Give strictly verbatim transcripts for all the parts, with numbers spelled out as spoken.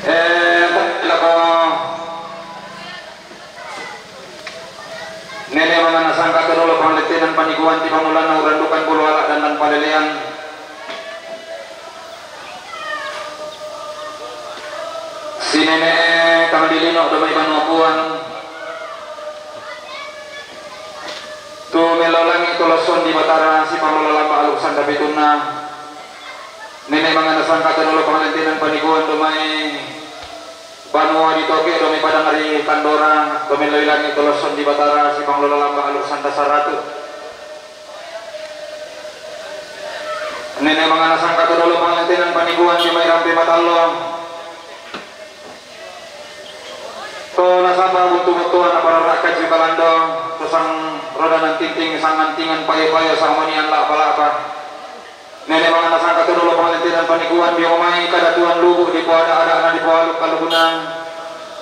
Eh, lako. Nene' mangana sangka' to dolo pangalettenan panikuan ti pamulanna urandukan bulu ala' dandan palelean. Sinene' tang dilino' domai banua Puang. Tu melo langi' tu losson di Batara sipamolo lamba' aluk sanda pitunna. Nene' mangana sangka' to dolo pangalettenan panikuan domai banua di Toke, domai padang ri Kandora, domai loi langi' tu losson di Batara sipamolo lamba' aluk sanda saratu. Nene' mangana sangka' to dolo pangalettenan panikuan domai rampe matallo. To nasaba' buntu mattoa naparara'ka juka lando, to sang rodanan tinting sangantingan payo-payo samonian la'pa-la'pa. Nene' mangana sangka' to dolo pangalettenan panikuan dio mai kadatuan lubu' dipoada'-ada'na dipoaluk-alukna.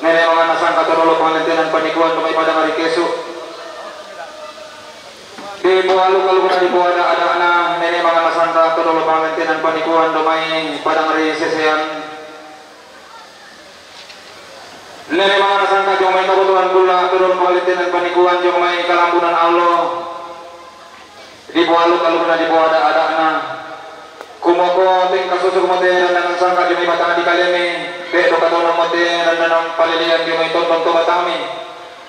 Nene' mangana sangka' to dolo pangalettenan panikuan domai padang ri Kesu'. Dipoaluk-alukna dipoada'-ada'na, nene' mangana sangka' to dolo pangalettenan panikuan domai padang ri Sesean. Nene' mangana sangka' jomai kabutuhan kulla' to dolo pangalettenan panikuan jomai kalambunan allo. Dipoaluk-alukna dipoada'-ada'na. Kumoko tengka susuk mote dandanan sangka' jomai batang di kalemi, te' doka tona mote dandanan palelean jomai tondon to batami.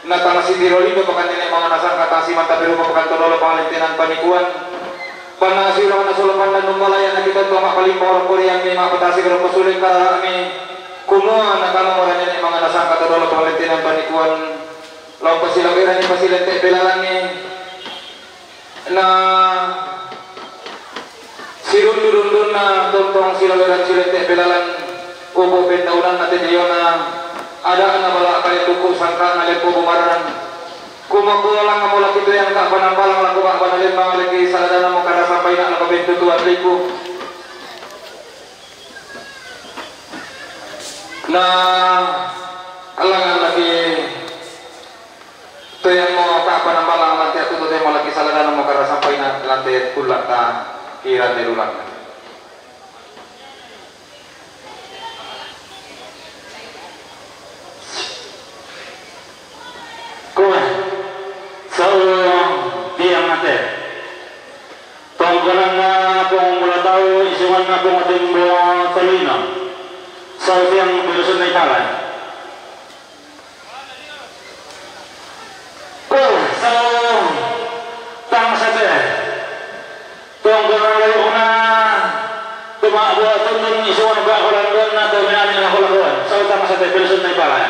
Na tang sitiro lindo pakan nene' mangana sangka' tang simanta pirupa pakan to dolo pangalettenan panikuan. Panna siulang na solo pandan nummalaya na kita to ma'palimpa orang korean mi ma'patasi karo pasuleng karara'mi. Kumua na kama mora nene' mangana sangka' to dolo pangalettenan panikuan. Lao pasilawerani pasilente' pelalangi. Na sidundu-dundunna tontong silaweran silente' pelalan upo pendaunanna te diona ada'na bala' kale tuku sangka'na lempo bumarrang. Kumakua langa mola kitoyang ka' panambalang lako ba'bana lembang leki saladana mokara sampaina lako pentutuan liku. Na allangan laki Toyammo ka' panambalang lante atutu temo laki saladana mokara sampaina lante kulla'ta kirande lulang. Kowe, sau tiang mate. Tongkonanna Pong Mula Tau, isunganna Pong Timbo Tolino. Sau tiang berusun naik talai. Kuh, sau tang sate. Tongkonan layukna, tuma' buah tundun isuan ka' kolanduanna tau meani na kolakuan. Sau tang sate, pilsun na ipala.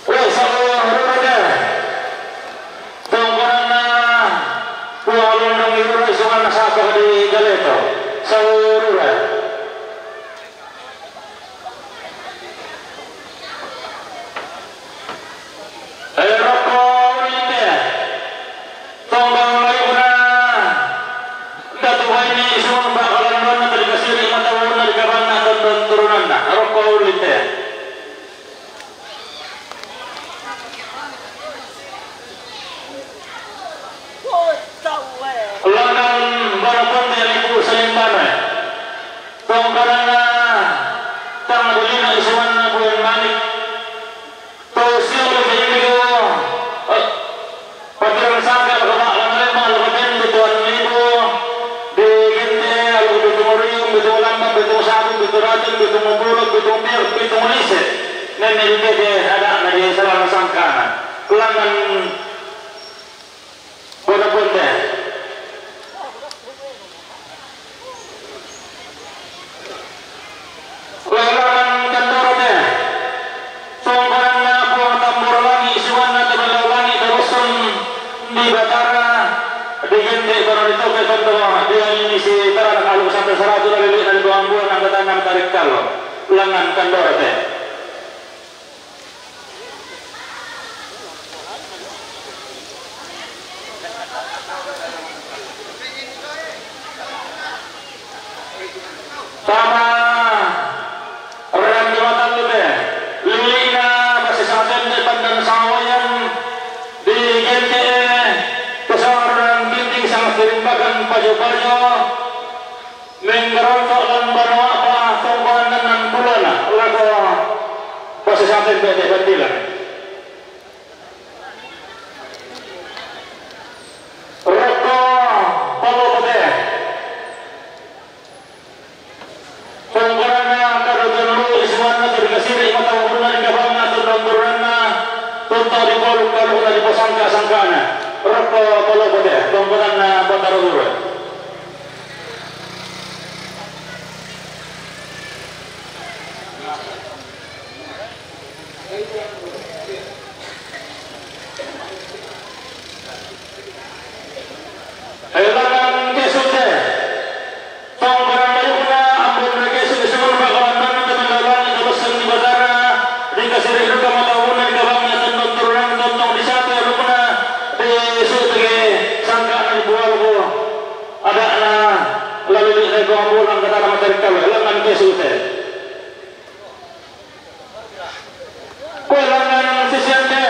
Weh, saurura. Tongkonanna Puang Londong Irura isunganna sapa di Galeto. Saurura. Ayo rokko ulinte. Tongkon layukna Datu Baini isunganna pakalandonna tadi kasiri matauna di kabanna tondon turunanna. Rokko ulinte. Landan baraponde lipu salimbana. Tongkonanna tang bulina isunganna Buen Manik. Tau siolo te indigo, eh, patiran sangka' lako ba'lana lema lako tendu tuan libo, di gente aluk bitung riung, bitung lambang, bitung sabung, bitung racun, bitung mubuluk, bitung tiak, bitung lise. Nenne di tete ada'na di salana sangkana. Kulangan Bona ponte. Lalangan kandoro te. Tongkonanna Puang Tambora Langi, isunganna Tabalao Langi, tarusun di Batara, di gente kono di toke tonto, di angin isi taranak aluk satu saratu dari lina di bawang buah nang katanam tarik kalo. Langan kandoro te. Tama rang jumatan lute, lili'na base sangatende pandan sangawayan di gente pesawaran. Jobajo menggarontok lan banoa pa tongkonan nan pulana lako pasesaten bete bandilan. Rokko palopote. Tongkonanna karo tollu isuanna to dikasiri matauhunna dikabangna tondon turunanna tonto dipoluk kalukna diposangka-sangkana. Rokko palopote tongkonanna Batara Guru. Elangan kesute. Tongkonan layukna ambon rekesu isungun pakawandan teman lalang tabassan di batara dikasiri duka matauhunna dikabangna tondon turunan tontong disatu lukna disutege sangkana dibualku adakna lalili neko ambulang katana matarikkalu elangan kesute. Kuelangan sisiande.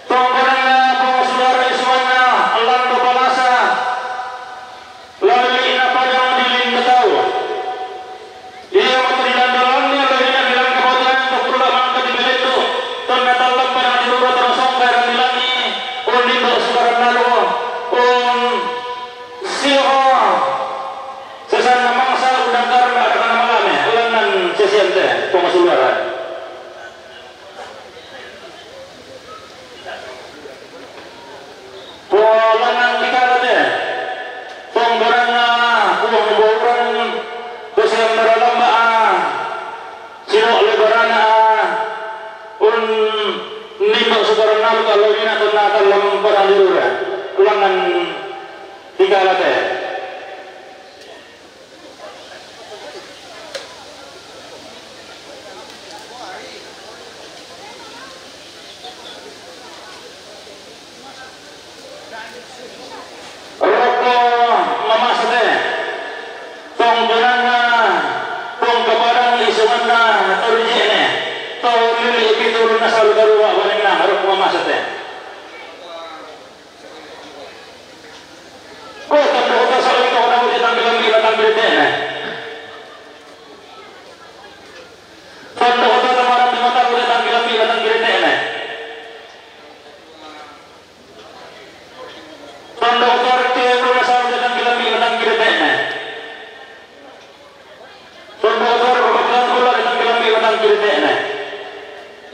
Tongkonanna pongasulara isuanna Lando Palasa. Lalili'na padang di Lindetau. Ia matu di Lando Langi, lalili'na di Langka Batuan, kukulla mangka di Belendu. Tonna tallang padang di Rura Tarasongka, Randilangi, un Lindo Sukarannalu, un Sio. Sesanna mangsa udang karna ada kana malame, langan sesiante, pongasulara. Polangan dikala te, ponggoranna puang bouran, pesan beralambaa, sino lebarana, un nimbak sukaranna lu kalau dina tonna tallang padang di Rura, langan dikala te. Rokko mamasa te, tongkonanna, tongkapadang isunganna, tau rijene, tau lili piturunna salu karua balinna, rokko mamasa te. Ko tanda kota saling kau namu di tangkilan bila tangkil tene. Tanda kota tamaran di mata udah tangkilan bila tangkil tene. Tanda kota rete udah saling di tangkilan bila tangkil tene.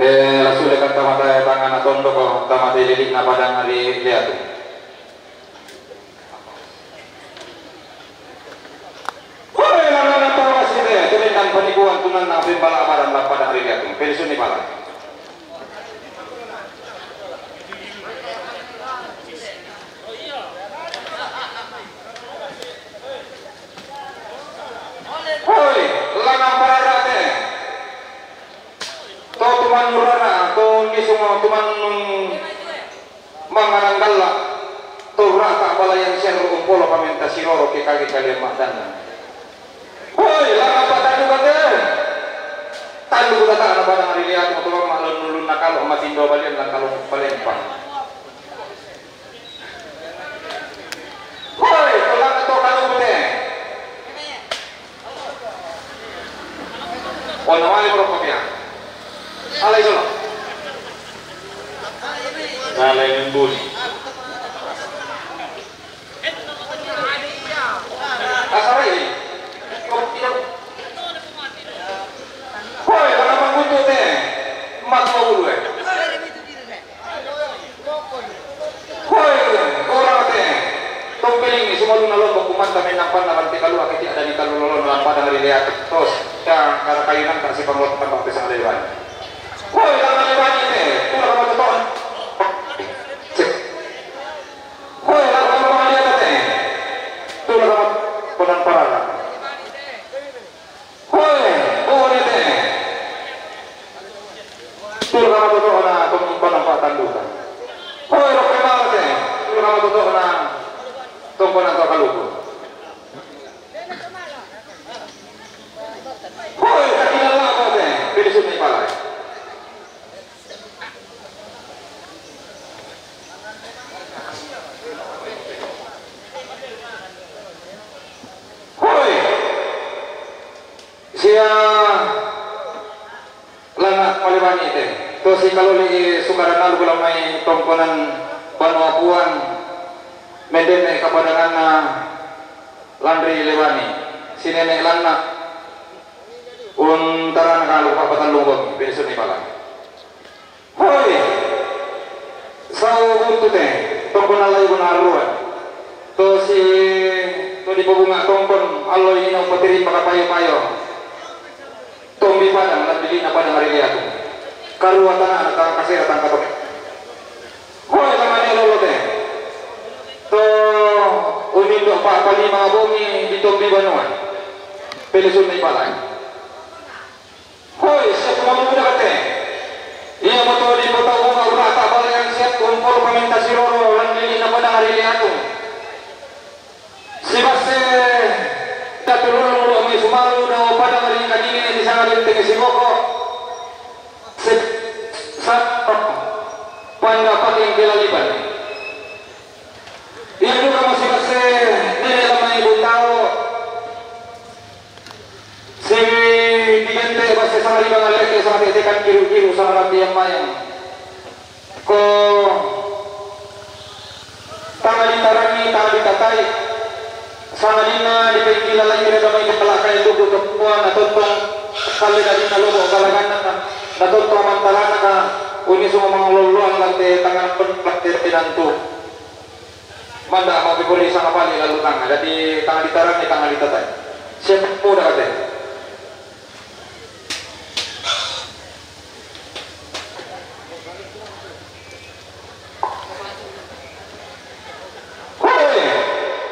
Eh, lasu dekat tamata tangana tondoko tamate lili'na padang ri Liatu. Hore, lanana tawasite, tuminang panikuan tunanna pembala badan la padang ri Liatu. Pensiun ni pala. Hoi, lanang pararate. To tumannurana, to ngisungo tumannung mangananggalla, to rata balayan serru umpolo pamenta siroro ke kage kalian ma'danna. Hoi, lanang patandu kate. Tandu kutata na padang ri Liatu to mamma lonnulunna kalo matindo balian lang kalo palempang. Hoi, tolak to kalu te. Ona wali bro kopia. Alai solo. Alai membuni. Asarai. Hoi, mana mangkutu te. Mas mau dulu eh. Hoi, ora te. Tompeling ni sumaluna lombok kumanta mennang panna bante kalua keti adani kalu lolon lampada ri Liatu. Tos, ya, kara kayunan tak sipang lot tambah pisang lewan. Hoi, lama lewan te. Ora kama totoan. Cek. Hoi, lama lewan te. Ora kama konan parana. Hoi, oh, ni te. Tula kama toto'na, tongkonan patanduta. Hoi, rokke mala te. Tula kama toto'na, tongkonan to kaluku. Hoi, takilala ko te. Pilisun ni palai. To si kaloli sukaran alu gula mai tongkonan banua Puan, mendene kapadanganna Lanri Lewani, si nene lanna, untarana kalu papatallung bongi, pede sunni pala. Hoi, sau buntu te, tongkonan lai guna arruan. To si, to di pabunga tongkon, alloi ina upatirimba kapayo-payo. Tombi padang, lan dilina padang ari liatu. Karua tanana tangkasera tangkatoke. Hoi, lamane lolo te. To unindo pa palima bongi di tombi banua. Pele sunni palai. Hoi, siap mamuda te. Ia moto di kota bunga urata balean siap kumpul paminta siroro lan dilina padang ari liatu. Sibasse datu lolo mulo mai sumalu dao padang ri kadinge di sanga benteng siboko. Se-, sa-, panda pating kelaliban. Ia duka mo sibasse nene lamai bundao. Si digente basse sanga riba ngaleke sanga tetekan kiru-kiru sanga rambi yang mayang. Ko tanga ditarangi, tanga ditatai. Sangadinna dipengkila lagi reda mai kepala kai tuku tepua na tontong kalle dadinna lobo galaganna na tontong mantarana ka uni suma manglolloan lante tangan pen lante tenantu. Manda mau pipuri sanga pali lalu tanga. Jadi tanga ditarangi, tanga ditatai. Siap muda kate. Hoi,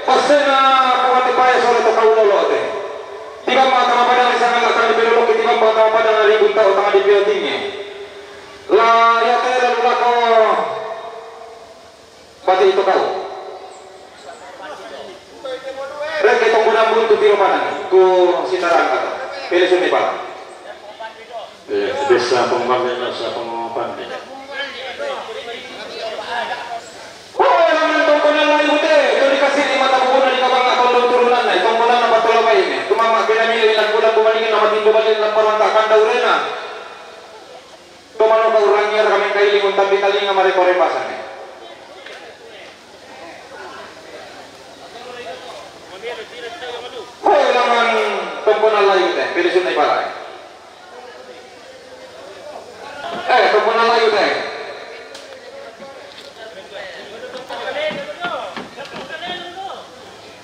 passena pungati pae sore to kau lolo te. Tiga mata mapadang di sangan lakang di peloloki, tiga mata mapadang di bunta utang di piotingi. La ya te lalu lako. Pati itu kau. Reke tongkonan buntu tiro panang tu sitarang kata. Pele sunni pala. Eh, desa pembangkit, desa pembangkit. Oh, laman tongkonan layu te, to dikasih di mata bubuna di kabanga tondong turunan na, tongkonan na patola bayi ne. Tumama kena mili na bulan bumalingan nama tindo balik na parang tak kandau rena. Tomano ka urang ngiar kami kailing untambi talinga mare kore pasane. Hoi, laman tongkonan layu te, pede sunai balai. Eh, tongkonan layu te.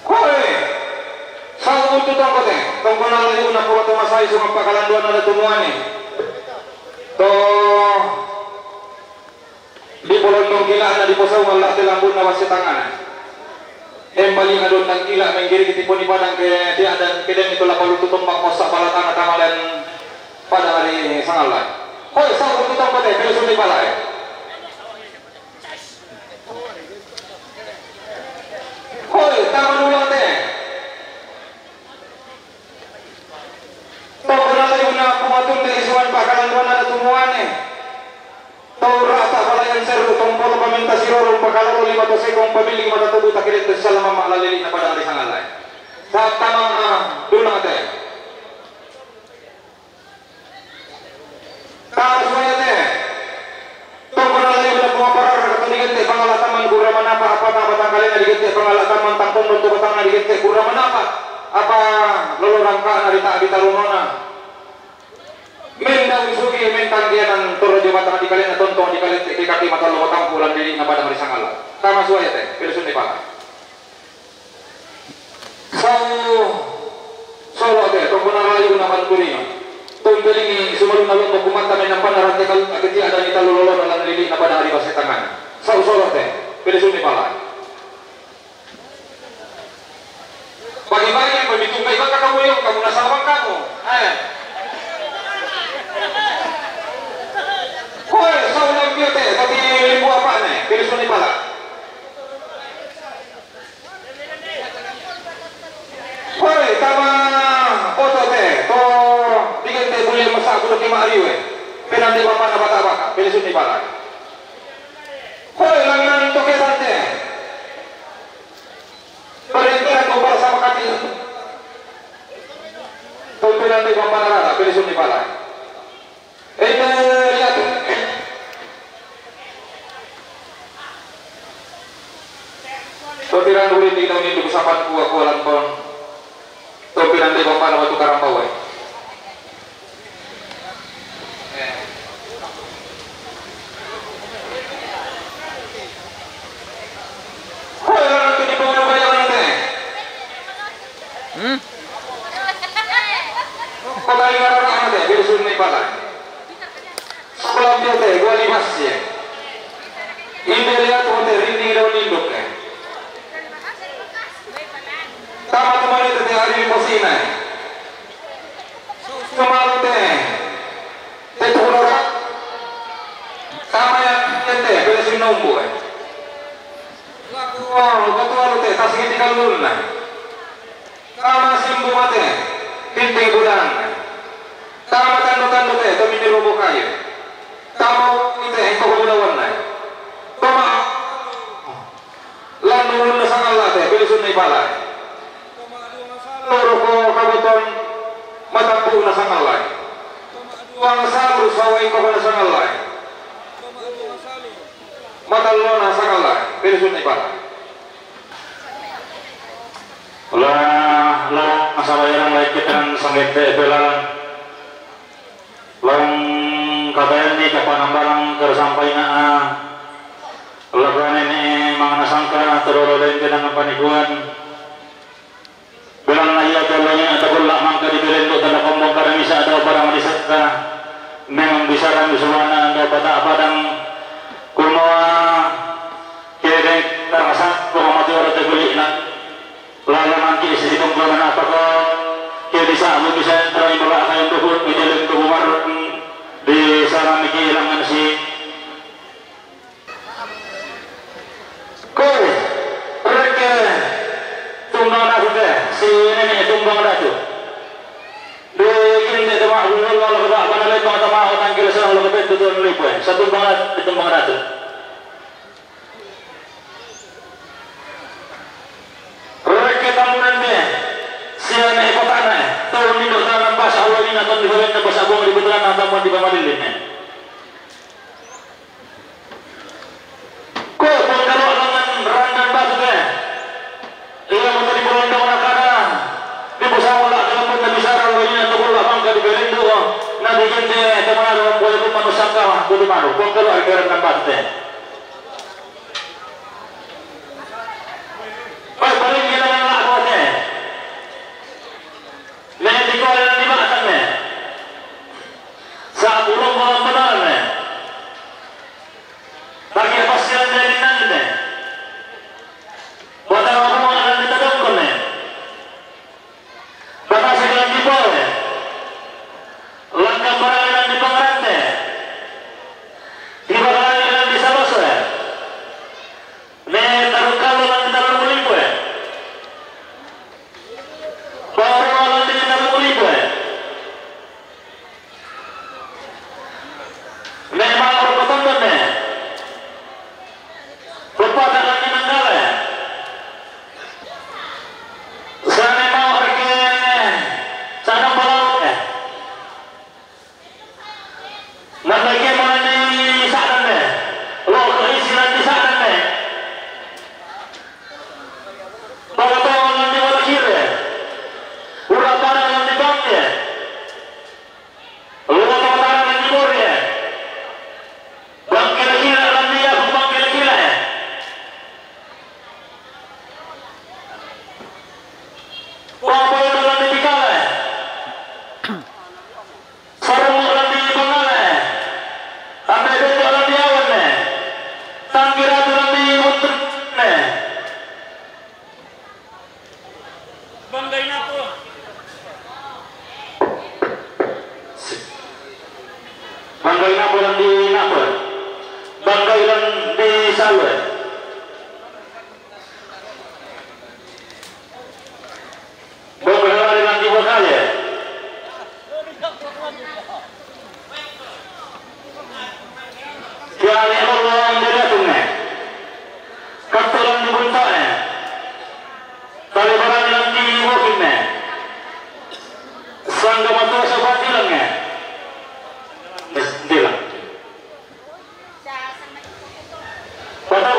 Hoi! Sau untu tongko te, tongkonan layu na pura to masai suma pakalanduan ada tumuane. To di polondong kila na di posau ngalla te lambun na wasse tangana. Embali na dondang kila menggiri kiti poni padang ke dia dan kedeng itu lapalu tu tombak kosa pala tanah tamalan padang ari sangalla. Hoi, sau untu tongko te, pede sunai balai. Hoi, tama dulu te. Tongkonan layu na pumatun te isuan pakalanduan ada tumuane. Tau rata balayan seru tompol paminta siroro pakalolo lima to sekong pabili mata tubu takilete salama mak lalili na padang di sangalai. Saat tama, ah, dulu te. Tama suaya te. Tongkonan layu na pumaparar kata digente pangala taman gura manapa apa tama tangkalena digente pangala taman tangkondon to batangna digente gura manapa apa lolo rangkana dita ditarunona. Mendau sugi mentang dianan toro jo batang dikalena tontong dikalete ke kaki mata lolo tampulan diri na padang di sangala. Tama suaya te, pede sunai pala. Sau solo te, tongkonan layu na manturino. Tumpelingi sumaluna lombo kumanta menampanna rante kalu akiti ada ni talu lolona lan lili na padang di base tangana. Sau solo te, pede sunai pala. Bagi-bagi, pemitung baik baka kamu yang kamu nasawang kamu. Eh. Hoi, sau lambio te, tapi limbu apa ne, pede sunai pala. Hoi, tama oto te, to digente buli masa bulu kima ariwe. Penande bapa na bata baka, pede sunai pala. Hoi, langan toke sante. Perintah ko para sama kati. Tumpenan de bapa na rara, pede sunai pala. Ene lihat. Topiran uri di daun induk sapan kua kua lanton. Topiran di bambana batu karambau, eh. Kue lanang tu di bawah bayangan, eh. Hmm? Kota Lingara Rahmat, eh, Beri Sungai Balai. Sekolah biasa, gua di masjid. Inde lihat hotel rini daun induk, eh. Tama teman itu teh hari di posina, eh. Kemalu teh. Teh tuh udah. Tama yang teh, beli si nombu, eh. Oh, ketua lu teh, tas gitu kalau lu, nah. Kama simbu mate, tinting bulan. Kama tandu-tandu te, tomini robo kayu. Kama ite, engko budawan nai. Kama landu na sangalate, pilisun ni balai. Loro ko kaboton, matampu na sangalai. Wang salu sawa engko na sangalai. Matallona sangalai, pilisun ni balai. La, la, masalah yang lain kita sanggete belan. Lang katayan ni kapanambalang kersampaina, ah. Lagane ni mangana sangka terolo lain kenangan panikuan. Belang na iya tolongnya atau bola mangka di belendo tanda kombong kada bisa ada barang di sangka. Memang bicara musuhana anda patah padang. Kumawa kede tarasa kumawa mati orang terbeli nak. Lala mangki isi di pembuangan apa kau? Kau bisa, aku bisa yang terakhir bola akan dukun, di dalam tubuh marun, di sana miki hilangan si. Kau, reke, tumbang datu teh, si nenek tumbang datu. Di kini temak gulung lalu kebak pada lembang temak otak kira sana lalu kebet betul lipue. Satu banget, tumbang datu. Reke tambunan be, siane kotana, tahun ini dalam bahasa Allah ini nonton di bawah bahasa buang di betulan nonton di bawah lilin. Ko pun kalau dengan randan batu be, iya mau tadi berondong nakana, di pesawat lah dalam pun bisa kalau ini nanti kalau bangka di belendo, nanti gente teman ada orang boleh pun manusia kau, kudu malu, pun kalau ada randan batu be. Oi, paling gila yang lak kote. Nih, di kau yang di mata nih. Saat ulung malam benar nih. Bagi apa sih yang dari nang nih? Buat apa mau yang kita dongkon nih? Batasi lan di pole, lan kambarang lan di pangarante, di bakalali lan di salose, me tarungkalu lan di talung ulipoe, paurunga lan di talung ulipoe, me maur patondone, pepata lan di nanggale. Sane mau reke, sana mau, eh. Nandake manani sadane. Lo ke isi nanti sadane. Bawa bawa nanti wala kire. Ura pada nanti bangke. Lo bawa pada nanti bore. Bangke lagi nanti ya, bangke lagi ya. Wong boyo lan di bikale. Sarungu lan di bangale. Ambe beto lan di awane. Tangki ratu lan di untune. Banggai napo? Banggai napo lan di napo? Banggai lan di salwe. Bokdala dengan dibuka ya. Tiada orang dari atunge. Katuran dibuntaknya. Talibaran dengan dibukinnya. Sangga matu sobat hilangnya. Dilang. Patah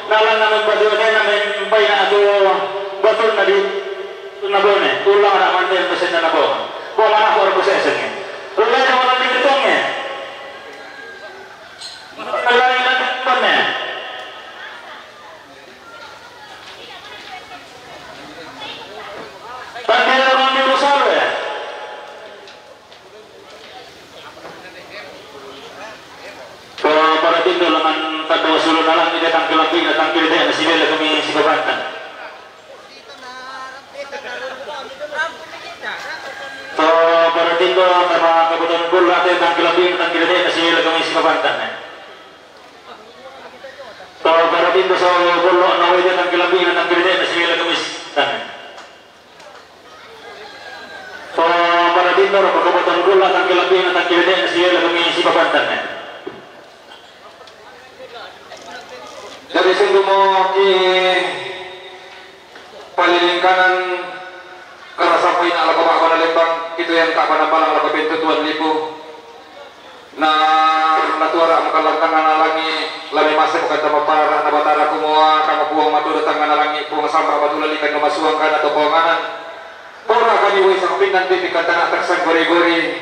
Nalang namin batu, namin paina atu batun na di, na bone, ulang na manten mesin na bone. Ko mana ko ko sesenge. Ulang na wala di ketongnya. Ulang na ketongnya. Tadi orang di Rusabe. Ko para tindo langan tanda wasulu nalang ide tangkil api na tangkil ide na sibele kami si kabantan. To para tindo tama kabutan gula ate tangkil api na tangkil ide na sibele kami si kabantan. To para tindo sa gula na ide tangkil api na tangkil ide na sibele kami si kabantan. To para tindo ro pagkabutan gula tangkil api na tangkil ide na sibele kami si kabantan. Jadi sungguh mo ki palilingkanan karasa paina lako baba na lembang, itu yang tak panambalang lako pintu Tuan Lipu. Na natuara makalang tangana langi, lami masih bukan tama para na batara kumua, kama puang matu datang na langi, puang sampah batu lali kan masuang kana to ponganan. Pora kami wai samping nanti di kantana taksang gori-gori.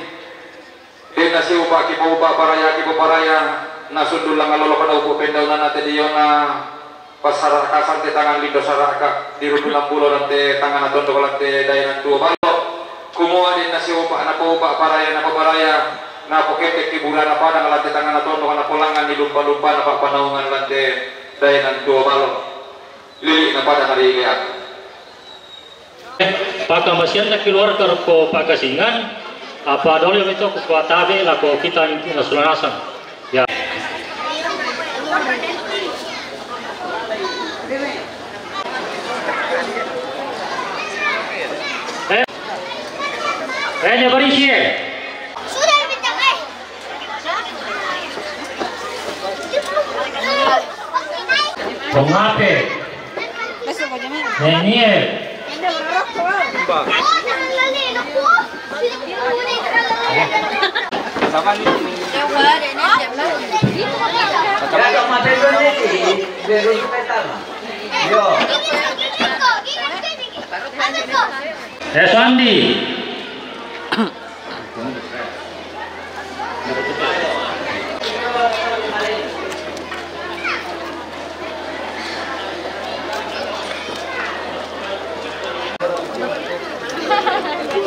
Dena si upa ki upa paraya ki paraya, na sundul langa lolo kana upu pendau nana te diona, pasara kasan te tangan lindo saraka, di rundu lambulo lante tangan atondo lante dainan tuo balo. Kumua dena si upa na upa paraya na paraya, na pokete ki burana padang lante tangan atondo kana polangan di lumpa-lumpa na panaungan lante dainan tuo balo. Lili na padang ari liat. Pakamasian na keluarga ko pakasingan, apa dole mito ko kuatabe lako kita inti na sulanasang. Ya. Eh, eh, ne barisi, eh. Sudah bintang, eh. Kongape? Nenie. Eh, Sandi.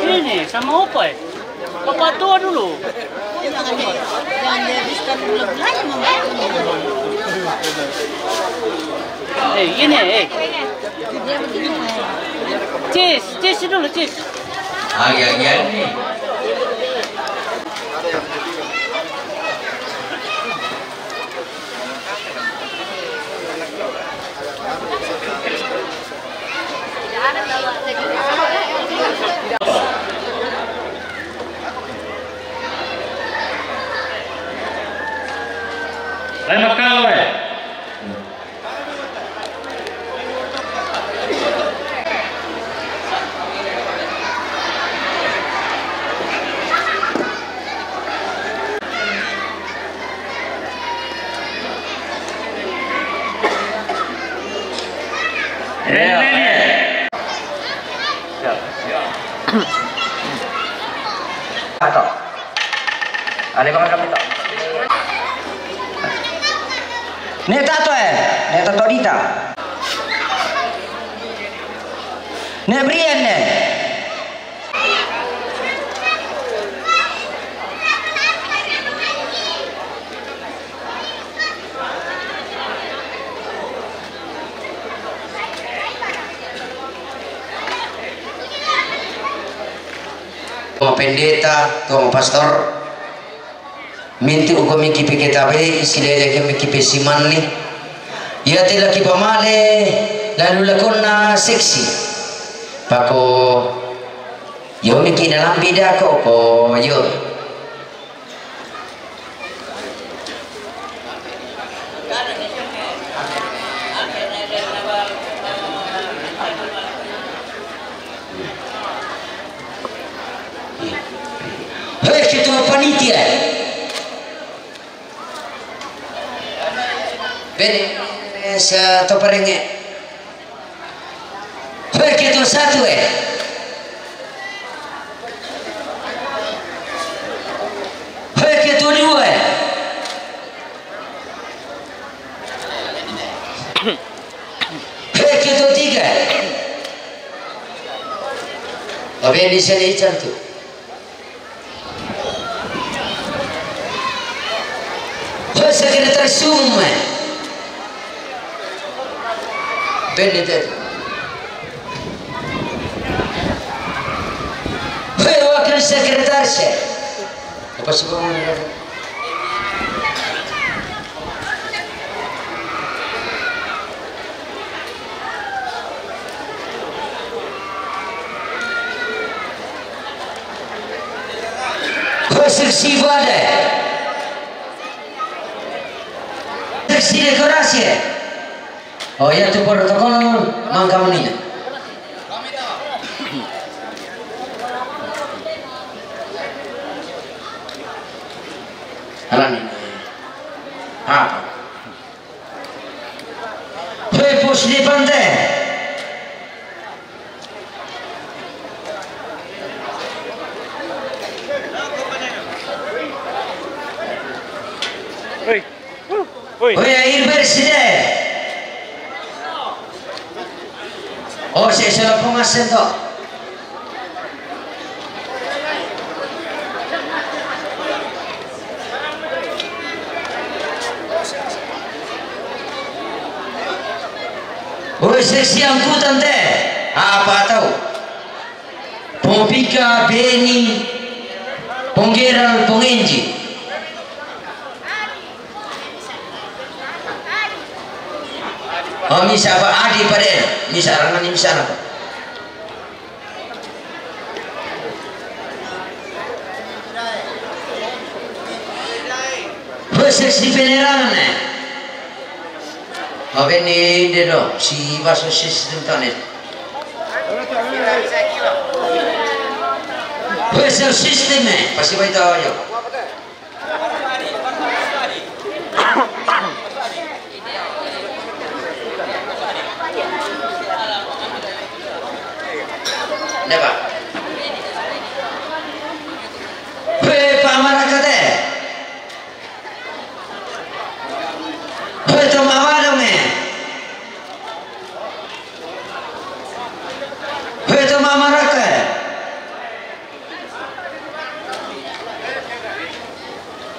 Ini sama opa, eh? Papa tua dulu. Jangan dihabiskan gula-gulanya, Mama. Eh, ini, eh. Cheese, cheese dulu, cheese. Agian-agian ni. Lai makalo, eh. Atau. Ale bang kami tak. Ne tato, eh, ne tato dita. Ne Brian ne. Tuang pendeta, tuang pastor, minti uko miki peke tabe, isilele ke miki pesimanni. Ia tela ki pamale, lalu lakonna seksi. Pako, yo miki na lambi dako, ko, yo. Hei, ketua panitia. Ben. Sa to parenge. Hoi, ketua satu e. Hoi, ketua dua e. Hoi, ketua tiga. Obe di sini ican tu. Hoi, sekretaris umum e. Bene te. Hoi, wakil sekretaris e. Apa sih kau ngomong? Hoi, seksi bade. Seksi dekorasi e. Oh, iya, tu protokol mangka menina. Alani. Apa? Hoi, pos depan te. Hoi. Hoi. Hoi, air bersih te. Oh, saya salah pengasen to. Hoi, seksi angkutan te. Apa tau? Pong pika, beni, pong geral, pong enji. Oh, misa apa? Adi pade. Misa rangan ni misa apa? Hoi, seksi penerangan e. Mabe ni de do, si baso sistem tane. Hoi, seksi sistem e, pasti baita yo. Neba. Hoi, pamaraka te. Hoi, to mawadong e. Hoi, to mamaraka e.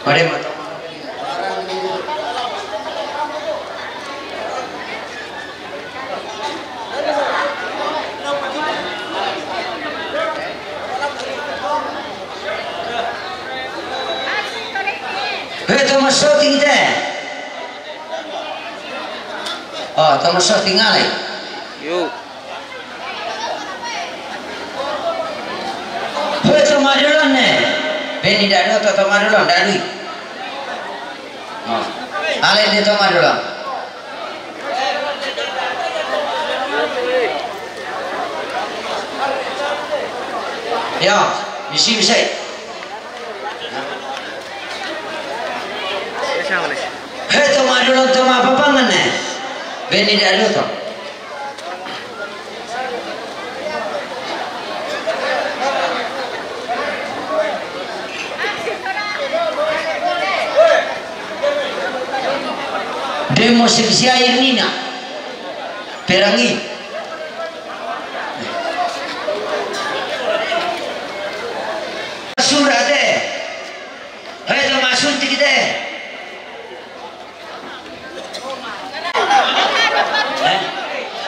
Mari, mata. Hei, to masoting te. Oh, to masoting ale. Yo. Hoi, to madulon ne. Beni dadu to, to madulon dadu. Oh. Ale de to madulon. Ya, bisi, bisi. Hei, to madulon, to mapapangan ne. Beni dadu to. Demo seksi air mina. Perangi. Sura te. Hei, to masuntik te. Eh?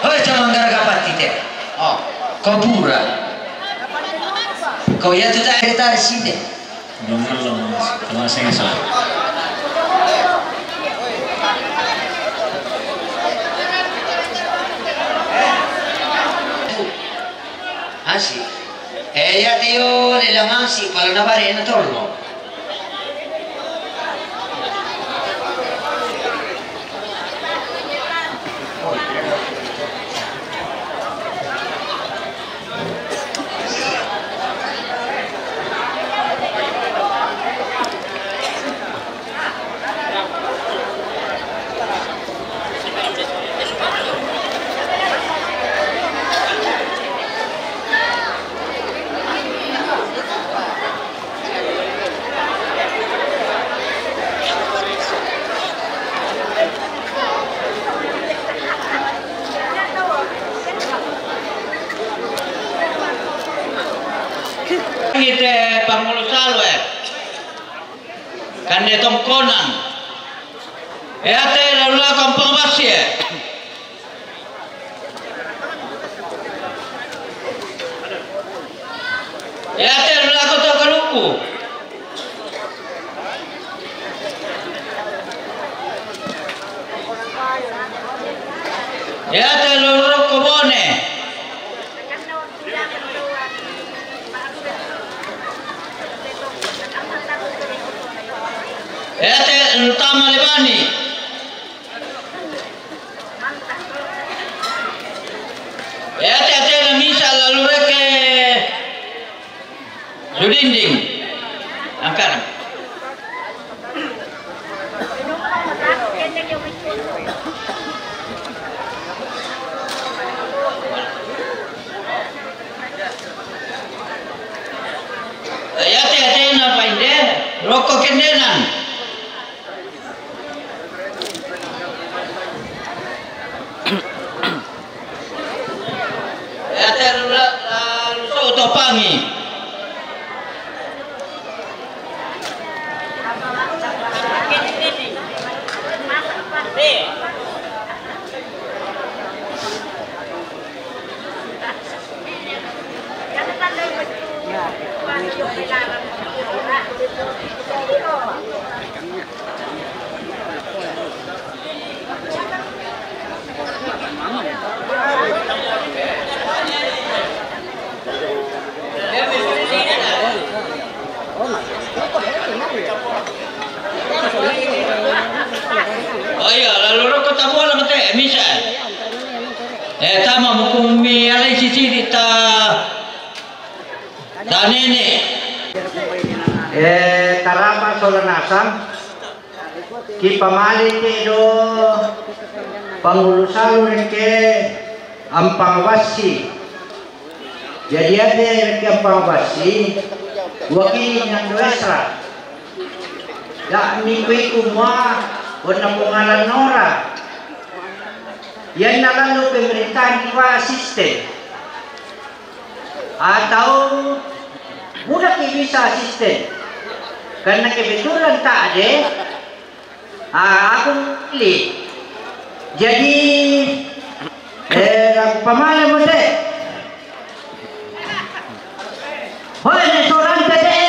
Hoi, to manggara kapati te. Oh, ko pura. Ko ya tu ta ta sini. Belum, belum, belum. Belum selesai. Asi. Eh, ya teo le la masi pala na bare na tolo. Ite pangulu salue. Kande tongkonan. Eate lalu lakon pangbasie. Eate lalu lakon to kaluku. Eate lalu lakon bone. Eate lalu tama lebani. Eate ate na misa lalu reke. Sudinding. Angkara. Eate ate na painde. Roko kendenan. Eate lalu la, lalu soto pangi. Oh iya, lalu roko tabola mate, misa. Eh, tama mukumi alai sisiri ta, ta nene. Eh, tarapa sola nasang. Kipamale te do pangulu salu reke ampang bassi. Jadi ade reke ampang bassi, waki nyando esra. Da minggu iku mua, onna pongalan nora. Yanna lalu pemerintahan di wa asisten. Atau budak bisa asisten. Karena kebetulan tak ada, ah, aku pilih. Jadi, eh, aku pamale mo te. Hoi, ne soran te te.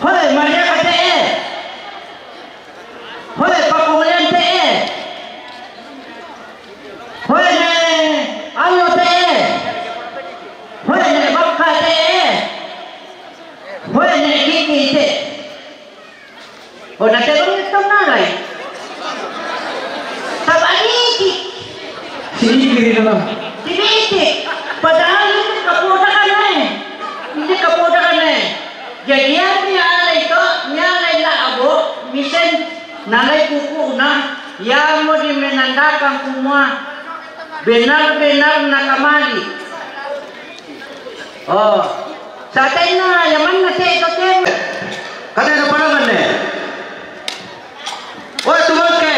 Hoi, Maria ka te. Hoi, pakulian te. Hoi, ne ayo te. Hoi, ne bakka te. Hoi, ne kiki te. Oh, na terus itu nalai. Saba' niki. Sinikirin na. Sinikirin. Padahal ini kapodakan, eh. Ini kapodakan, eh. Jadi, iya, mialai to, mialai la'bo, misen nalai kuku'na, iamo dimenandakan kumua benar-benar nakamali. Oh. Sa'genna, iya manna te to te. Kade na paranganne. Woi, tumangke.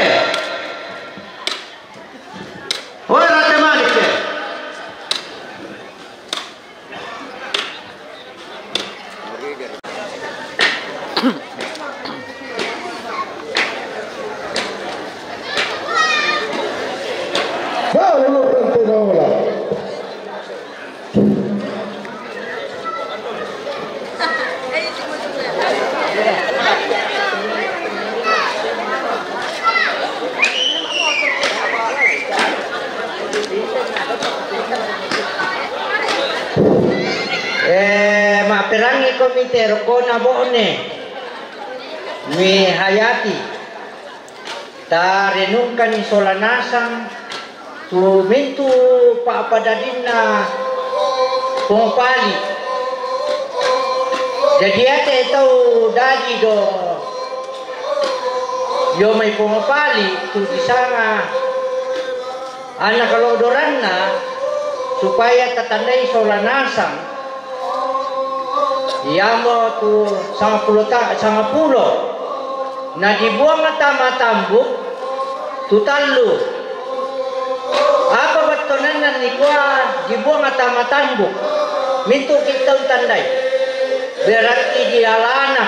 Woi, rate malike. Baru lu berhenti nolak. Eh, ma'perangi komite rokona bo'ne. Mi hayati. Tarenungkanni sola nasang tu mintu pa'padadinna Pong Pali. Jadi ate tau daji do io mai Pong Pali tu disanga ana kalodoranna supaya tatandai sola nasang. Iamo tu sangapulo ta-, sangapulo. Na dibuang tama tambuk tu tallu. Apa bettuananna nikua dibuang tama tambuk? Mintu' ki tau tandai, berarti dialana,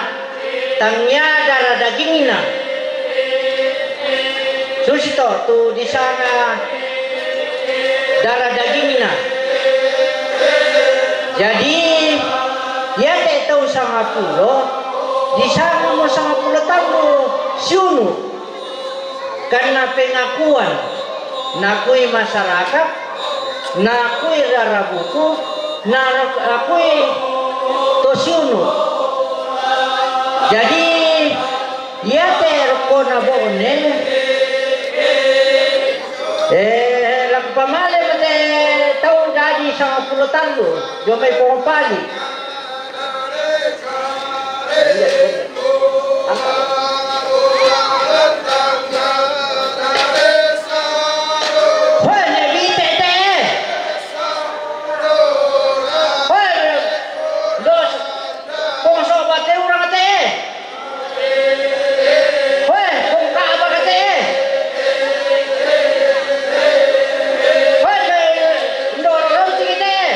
tangia dara dagingna. Susi to tu disanga dara dagingna. Jadi, iate tau sangapulo, disanga mo sangapulo tallu siunu'. Karna pengakuan, nakui masyarakat, nakui rarabuku, nakui to siunu'. Jadi, iate rokkona bo'ne, eh, la kupamale mate tau dadi sangapulo tallu, dio mai Pongopali. Hoe, ne' bite' te'e. Hoe, dos, Pong Soba te urang te'e. Hoe, Pong Ka'baka te'e. Hoe, Indo' Rorontiki te'e.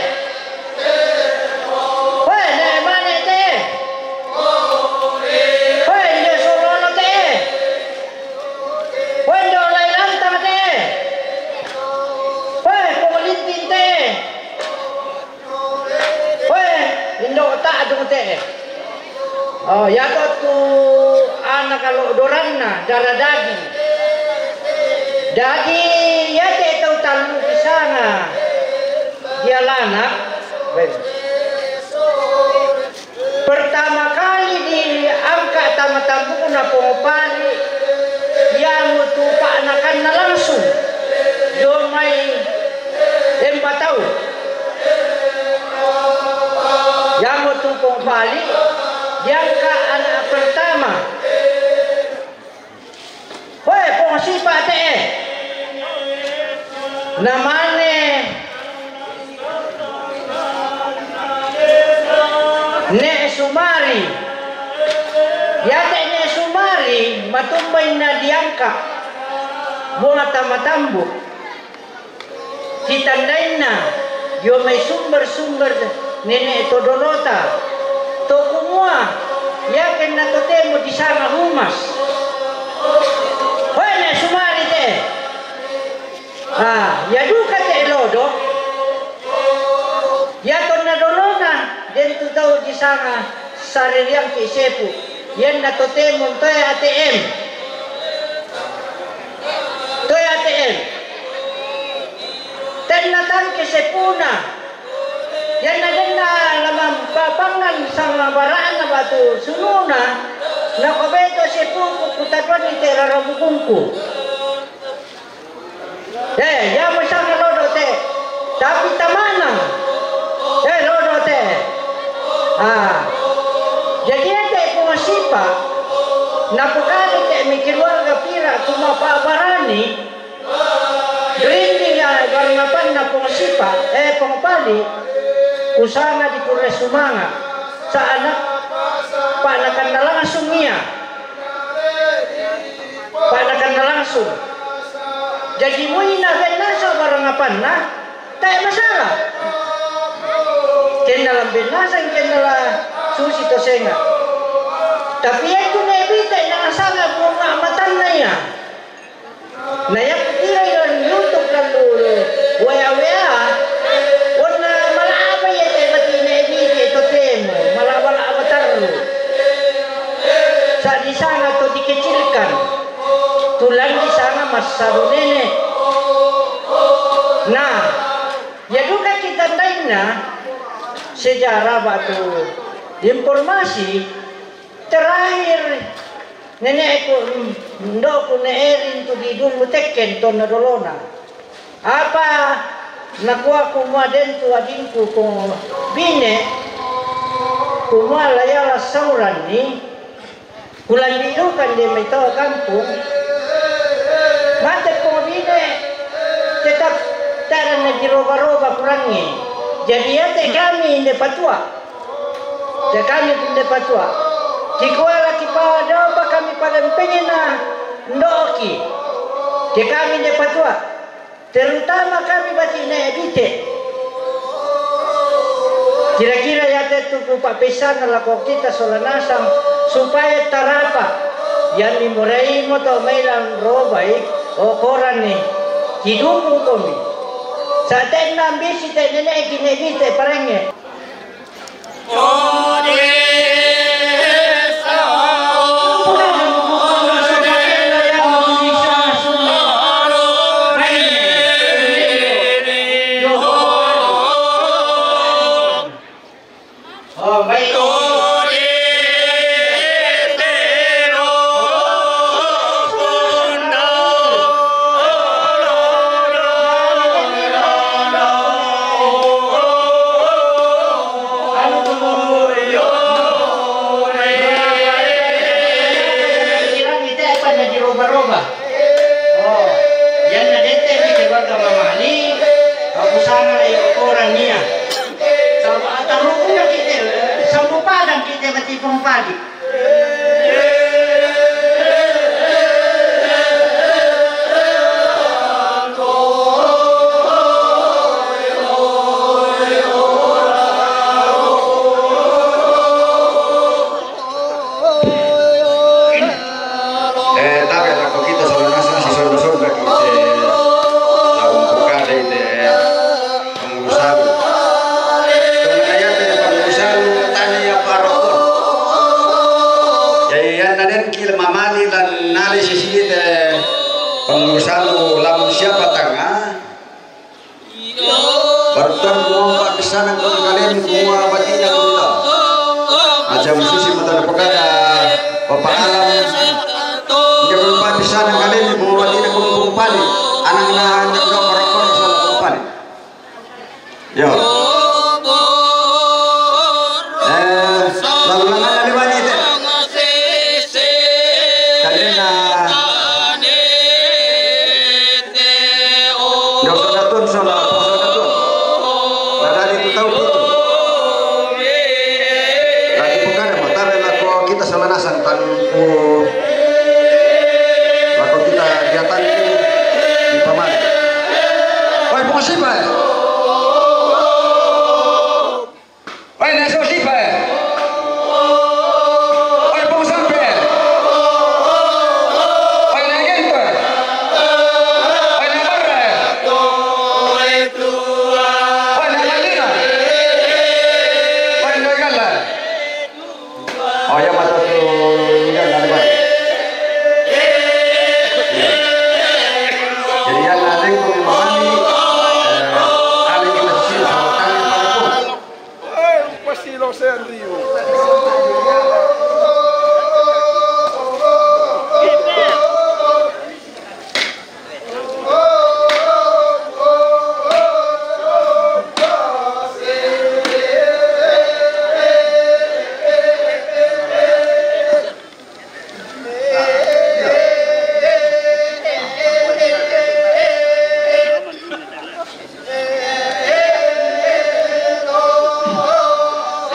Hoe, ne' Mane' te'e. Hoe, Indo' Solono te'e. Hoe, Indo' Lailantang te'e. Hoe, Pong Linting te'e. Hoe, Indo' Ta'dung te'e. Oh, iato tu ana' kalodoranna, dara daging. Jadi, iate tau tallu disanga dialana. Pertama kali diangka' tama tambukna Pongopali, iamotu pa'nakanna langsung dio mai Embatau. Iamotu Pongopali diangka' ana' pertama. Hoe, Pong Sipa' te'e. Namane Ne' Sumari. Iate Ne' Sumari, matumbai na diangka' mua tama tambuk. Kitandainna dio mai sumber-sumber nene' to dolota, to kumua, iake na totemo disanga Humas. Hoe, Ne' Sumari te'e. Ah, ia duka te lodo. Iatonna dolona, den tu tau disanga sareriangki sepu. Ianna totemo toe A T M. Toe A T M. Tenna tangke sepuna. Ianna denna lamang papangan sama bara'na batu sununa. Nakobeto sepuku kutaduanni te rarabukungku. Eh, iamo sanga lodo te. Tapi tamana. Eh, lodo te. Ah. Jadi ete Pong Sipa', napokali te mi keluarga pira cuma pa'barani. Rinding barangapanna Pong Sipa', eh, Pongopali, kusanga di kurre sumanga'. Sa'na pa'nakanna langsung ia. Pa'nakanna langsung. Jadi muina bennasa barangapanna, tae' masalah. Kenna la bennasa, kenna la susi to senga'. Tapi iatu ne' bite' nasanga bunga matanna ia. Na iatu kira ilan YouTube lan lulu, W A W A, onna mala'ba ia te bati ne' bite' totemo, mala'ba-la'ba tarru. Sa' disanga to dikecilkan, tulang disanga massadu nene'. Nah, ia duka kitandainna sejarah batu informasi terakhir nene'ku, ndo'ku ne' Erin tu di Dullu Tekken tonna dolona. Apa nakuaku mua den tu adingku ko bine, kumua la iala sauranni, kulambi' duka de mai to kampung. Mate ko bine, tetap tae' na diroba-roba kurangi. Jadi iate kami inde patua. Te kami inde patua. Kikua la kipadopa kami palempengena ndo'ki. Te kami inde patua. Terutama kami bati ne' bite'. Kira-kira iate tu kupa'pessana lako kita sola nasang, supaya tarapa. Iyanni moraimo tau mailang robai, okorani kidukungkomi. Sa'tenna ambisi te nene'ki ne'bi te parengnge. Iyanna dette mi keluarga Mamani, aku sana lai orang nia. Sama atarukna kita, sambu padang kita mati pempadi. Eh, tapi lako kita sola nasang si sonda-sonda kita. Laung pokada ite, eh, pangulu salu. Tongana yate pangulu salu tania parokon. Jadi iyanna den ki Mamani lan nali sisi te pangulu salu lam siapa tanga. Bartuan kumua pa'pessanang kami kalemi kumua batina kami tau. Aja mususi mata na pokada Bapak Alam. Dia belum pa'pessanang kalemi kumua batina kami kumpani. Anakna anda udah korok-korok salah kumpani. Yo. Eh, lagu-laguanna liwani te. Kalena. Nggak usah datun, sola, nggak usah datun. Nggak ada itu tahu itu. Lagi bukan yang mau taruh lako kita sola nasang tanku. Lako kita diatan itu di paman. Oi, pungsi, Pak. Oi, na so sipa. Oi, pung sampe. Oi, na gento. Oi, na barre. Oi, na gallina. Oi, na galla. Oh, ya, mata tu, ya, na galla. Jadi, ya, na galla, eh, ale kita sini sama tanya pada pun. Eh, pasti lo sendiri.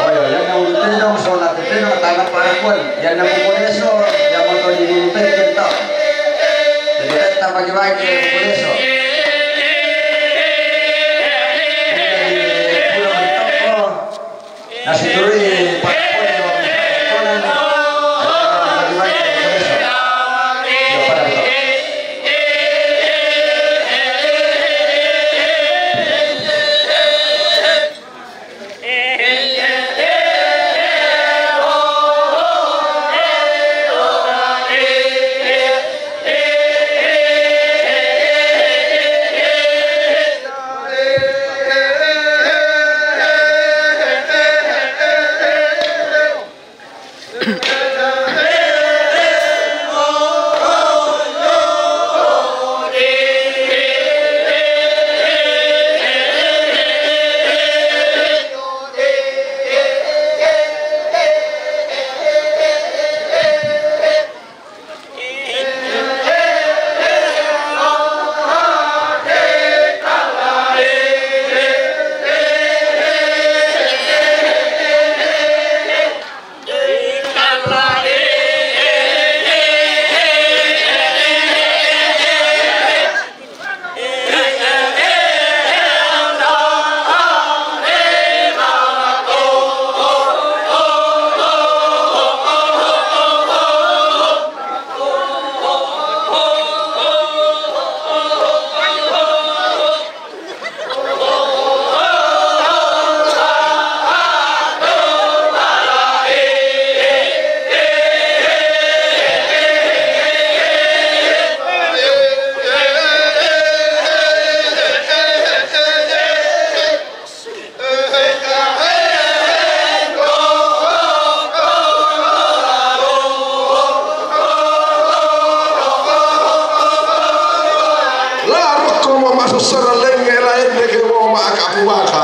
Oyo, iyanna ulu tendong sola teteno tana parakuan, iyanna mukodeso, iya moto di ulu tendong tau. Jadi, kita bagi-bagi mukodeso. Ini di pulau di toko. Nasi turi, Pak Poli, Pak Poli, Pak Poli, Pak Poli. Sara lenge lain lege wo ma aka pubaka.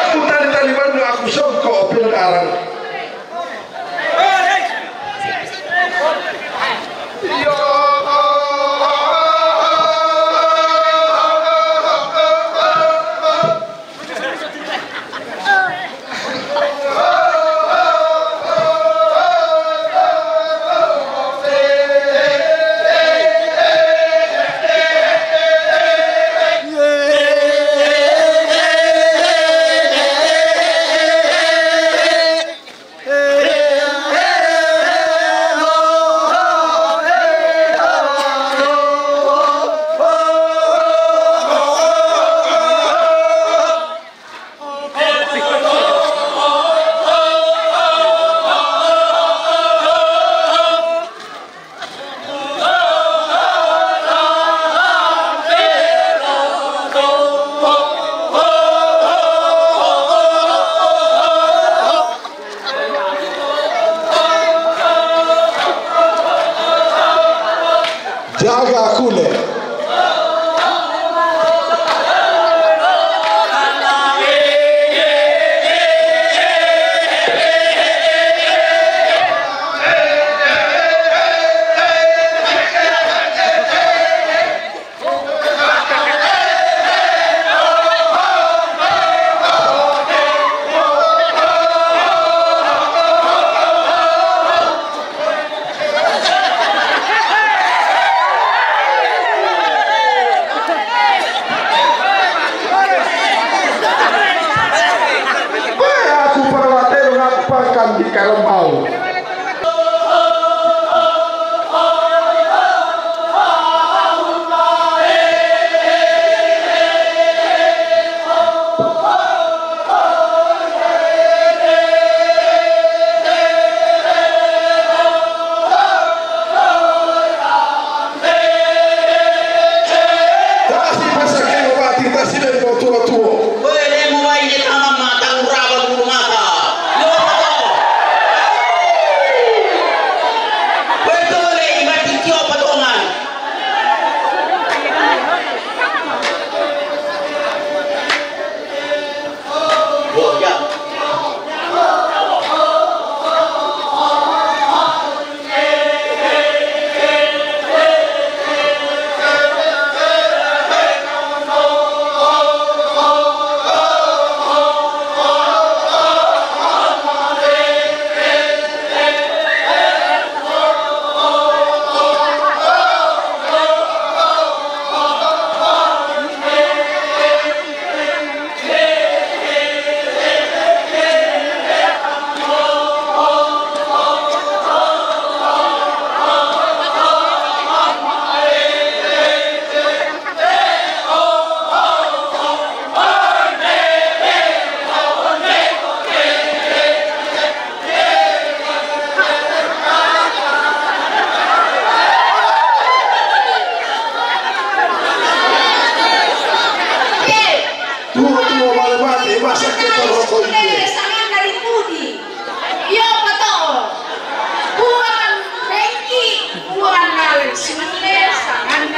Aku tali-tali bandu aku songko pil karang. Jaga kule. Aku parwatero ngaku pakan di karambau. Tasi pasakeng obati, tasi bembo tuo-tuo. Koe lemo wai ne tama mata uraba bulu mata. Yo pato. Koe tole ibati kio patongan. Tuo, tuo, male mate, masa kita rokok ini. Sangan dari pudi. Yo pato. Puan Hengki, Puan Nalek Sule, sangan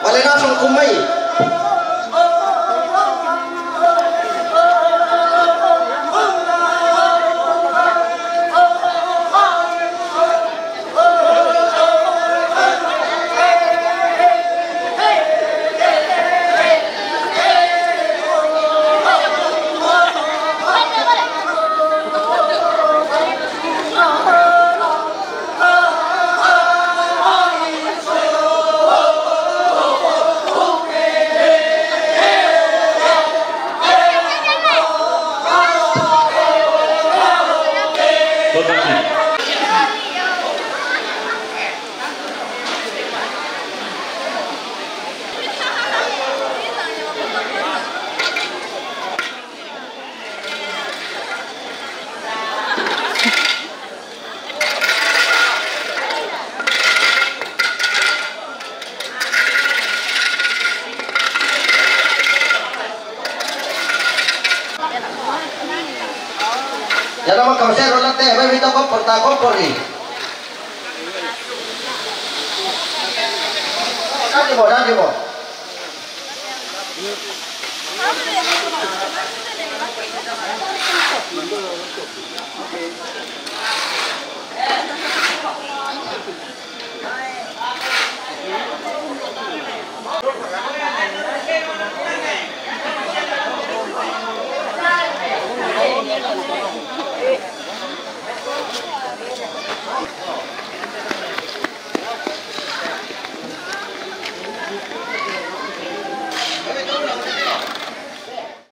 Alena song kumai. Ya nama kau saya rola teh, baik kita kompor tak kompor ni. Dah di bawah, dah di bawah.